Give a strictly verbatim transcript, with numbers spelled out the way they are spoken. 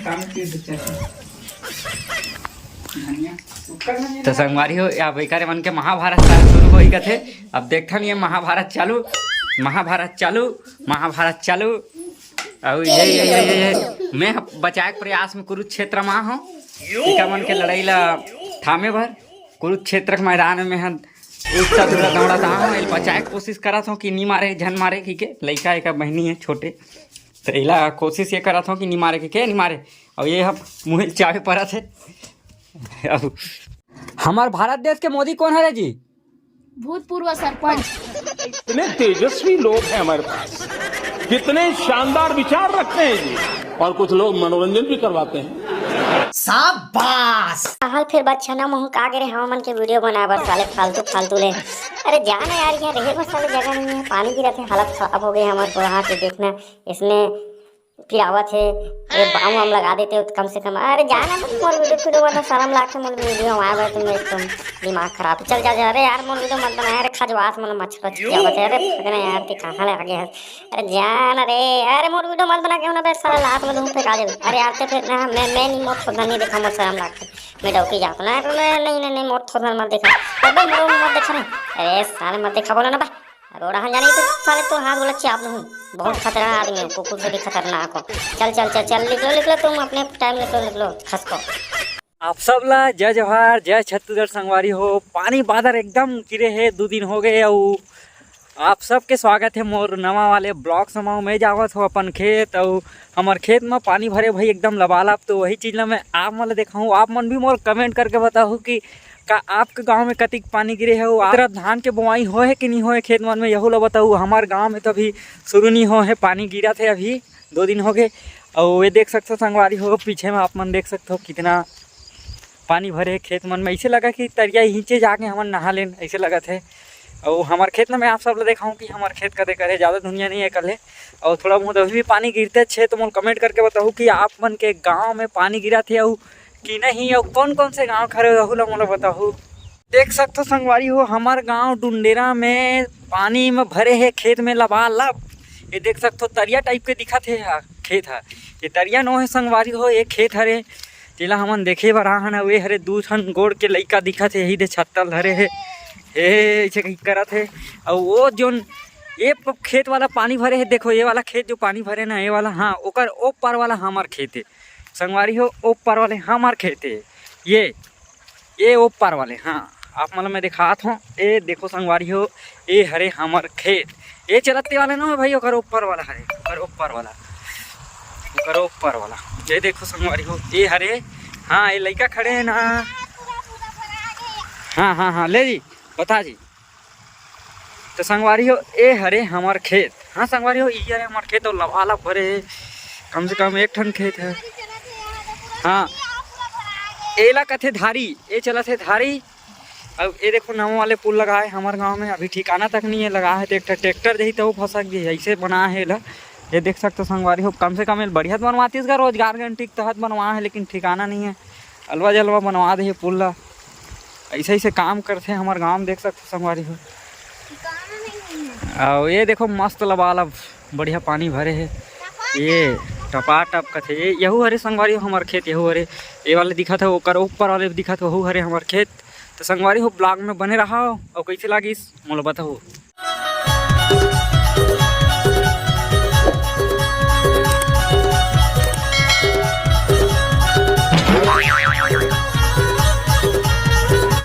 काम के बच्चा है। धनिया, ऊपर में तो संगवारी हो, अब एकरे मन के महाभारत चालू शुरू होई कथे। अब देखथन ये महाभारत चालू, महाभारत चालू, महाभारत चालू। अउ ये, ये, ये, ये, ये, मैं बचाए के प्रयास में कुरुक्षेत्र मा हूँ। एकर मन के लड़ाई ला थामे बर कुरुक्षेत्र के मैदान में हम इतना दूर दौड़त आए हूँ, एला बचाए के कोशिश करत हूँ कि नी मारे, झन मारे, ठीक है। लइका एक बहिनी है छोटे, तो एला कोशिश ये करत हूँ कि नी मारे, ठीक है, नी मारे। अब ये हम मुँह चावे परत है। अब हमार भारत देश के मोदी कौन हरे जी? भूतपूर्व सरपंच। इतने तेजस्वी लोग हैं हमारे पास, कितने शानदार विचार रखते हैं जी। और कुछ लोग मनोरंजन भी करवाते हैं। शाबाश। हाल फिर बच्चा ना मुँह का गिरे, हम मन के वीडियो बनाए बर साले फालतू फालतू ले। अरे जाना यार, यहाँ रहे बस साले जगह नहीं है, पानी गिरत है, हालत खराब हो गई हमारे को। वहाँ के देखना इसने फिर आवत हे, अरे बाम वाम लगा देते हो तो कम से कम। अरे जा ना, मोर वीडियो फीडियो बना, शर्म लागथे मोर वीडियो में आए बर, तुम एकदम दिमाग खराब। चल जा, जा। अरे यार, मोर वीडियो मत बना, अरे खजवास मन मच्छर चिचियावत हे। अरे भगना यार, ते कहाँ ले आ गए हस? अरे जा ना रे, अरे मोर वीडियो मत बना, क्यों ना बे साला लात में धूप फेंका देबे। अरे यार, ते फिर ना, मैं, मैं नहीं, मोर थोड़ा नहीं देखा, मोर शर्म लागथे, मैं डौकी जात ना। अरे नहीं, नहीं, नहीं, मोर थोड़ा मत देखा, अबे मोर मत देखा नहीं। अरे साले मत देखा बोलो ना बे। अब ओढ़ा जाने तो साले तो हाथ बोला चाप दूँ। बहुत खतरनाक आदमी हो, कुकुर से भी खतरनाक हो। चल, चल, चल, चल, निकलो, निकलो, तुम अपने टाइम निकलो, निकलो, खसको। आप सब ला जय जोहार, जय छत्तीसगढ़ संगवारी हो। पानी बादर एकदम गिरे हे, दू दिन हो गए। अउ आप सबके स्वागत है मोर नवा वाले ब्लॉग समा। मैं जावत हूँ अपन खेत, अउ हमर खेत में पानी भरे भाई एकदम लबालब। तो वही चीज ला मैं आप मन ला देखाऊँ। आप मन भी मोर कमेंट करके बताहू कि का आपके गांव में कतिक पानी गिरे हे? अउ आप तरफ धान के बोआई होए हे कि नहीं होए खेत मन में, यहू ला बताऊ। हमार गांव में तो अभी शुरू नहीं होए हे, पानी गिरत हे, अभी दो दिन हो गए। अउ ये देख सकथो संगवारी हो, पीछे में आप मन देख सकथो कितना पानी भरे हे खेत मन में। ऐसे लगा कि तरिया हिंचे जाके हमन नहा लेन, ऐसे लगत हे। अउ हमार खेत में मैं आप सब ला देखाऊं कि हमार खेत कते करे, ज्यादा दुनिया नहीं है कल हे। अउ थोड़ा बहुत अभी भी पानी गिरते छे, तो मोला कमेंट करके बताहू कि आप मन के गांव में पानी गिरत हे अउ कि नहीं, अउ कौन कौन से गांव खड़े रहू ला मोला बताहू। देख सकथो संगवारी हो, हमार गांव डुंडेरा में पानी में भरे हे, खेत में लबालब। ये देख सकथो, तरिया टाइप के दिखत हे हा, खेत हा। ये तरिया नो हे संगवारी हो, ये खेत हरे, जेला हमन देखे बर आहन। अउ ये हरे दू ठन गोड़ के लइका दिखत हे, यही दे छत्ता ल धरे हे, हे ऐसे कहीं करत हे। अउ वो जोन ये प-, खेत वाला पानी भरे हे, देखो ये वाला खेत जो पानी भरे ना, ये वाला, हाँ, ओकर ओ पार वाला हमार खेत हे संगवारी हो, ओ पार वाले हमार खेत हे। ये, ये ओ पार वाले, हाँ, आप मन ल मैं दिखात हूँ। ए देखो संगवारी हो, ए हरे हमर खेत। ए चलत ते वाले ना भाई, ओकर ऊपर वाला हरे, ओकर ऊपर वाला, ओकर ऊपर वाला। ये देखो संगवारी हो, ए हरे, हाँ, ये लइका खड़े हे ना। हाँ, हाँ, हाँ, ले जी, बता जी। तो संगवारी हो, ए हरे हमर खेत। हाँ संगवारी हो, ई हरे हमर खेत, अउ लबालब भरे हे, कम से कम एक ठन खेत हे। हाँ, एला कथे धारी, ए चलत हे धारी। अब ये देखो, नवा वाले पुल लगा हे हमर गांव में, अभी ठिकाना तक नहीं है, लगा हे तो एक ठो ट्रैक्टर जही तो फसक गई, ऐसे बना हे एला। ये देख सकते हो संगवारी हो, कम से कम ये बढ़िया तो बनवातीस का, रोजगार गारंटी के तहत बनवा हे, लेकिन ठिकाना नहीं है, अलवा जलवा बनवा दे हे पुल ला। ऐसे ऐसे काम करथे हमर गांव में, देख सकते हो संगवारी हो। अउ ये देखो, मस्त लबालब बढ़िया पानी भरे हे, ये टपा टप कथे, ये यहू हरे संगवारी हो हमर खेत, यहू हरे, ये वाले दिखत हे, ओकर ऊपर वाले दिखत हे, वहू हरे हमर खेत। तो संगवारी हो, ब्लॉग में बने रहा अउ कैसे लागिस मोला बताहू।